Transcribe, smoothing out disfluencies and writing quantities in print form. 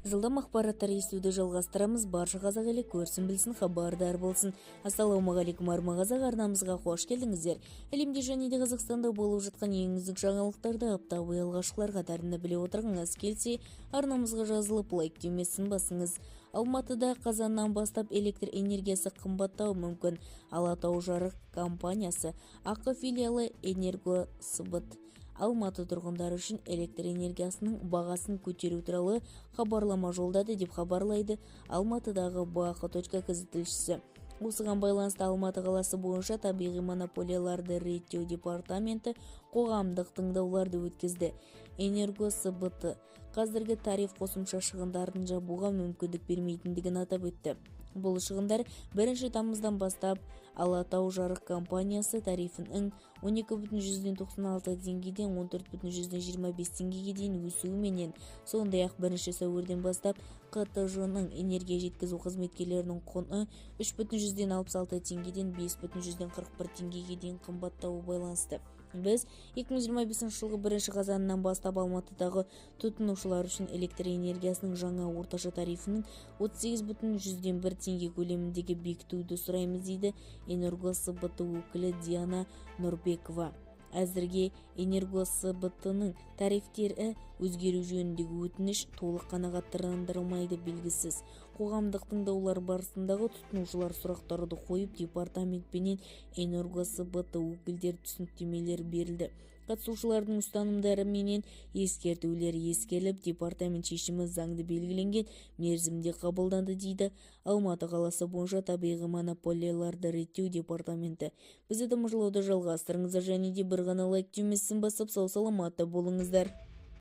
Жылдам ақпараттар естуді жалғастырамыз. Барша қазақ елі көрсін, білсін, хабардар болсын. Ассалаумағалейкум, Арма Қазақ арнамызға қош келдіңіздер. Әлемде және де Қазақстанда болып жатқан ең үздік жаңалықтарды апта бойы алғашқылар қатарында біле отырғыңыз келсе, арнамызға жазылып, лайк түймесін басыңыз. Алматыда қазаннан бастап электр энергиясы қымбаттауы мүмкін. Алатау жарық компаниясы АҚ филиалы Энергосбыт Алматы тұрғындары үшін электр энергиясының бағасын көтеру туралы хабарлама жолдады, деп хабарлайды Алматыдағы бақ.кз тілшісі. Осыған байланысты Алматы қаласы бойынша табиғи монополияларды реттеу департаменті қоғамдық тыңдауларды өткізді. Энергосбыт қазіргі тариф қосымша шығындарын жабуға мүмкіндік бермейтіндігін атап өтті. Бұл шығындар 1 тамыздан бастап Алатау жарық компаниясы тарифінің 12,96 теңгеден 14,25 теңгеге дейін өсуіменен, сондай-ақ 1 сәуірден бастап ҚТЖ-ның энергия жеткізу қызметкерлерінің құны 3,66 теңгеден 5,41 теңгеге дейін қымбаттауы байланысты. Біз 2025 жылғы 1 қазаннан бастап Алматыдағы тұтынушылар үшін электр энергиясының жаңа орташа тарифінің 38,1 теңге көлеміндегі бекітуді сұраймыз, дейді Энергосбыт өкілі Диана Нұрбекова. Әзірге Энергосбытының тарифтері өзгеру жөніндегі өтініш толық қанағаттандырылмайды белгісіз. Қоғамдық тыңдаулар барысындағы тұтынушылар сұрақтарды қойып, департамент пенен Энергосбыт өкілдері түсініктемелер берілді. Қатысушылардың ұстанымдары менен ескертулері ескеріліп, департамент шешімі заңды белгіленген мерзімде қабылданды, дейді Алматы қаласы бойынша табиғи монополияларды реттеу департаменті. Бізді тамашалауды жалғастырыңыздар және де бір ғана лайк түймесін басып, сау саламатта болыңыздар.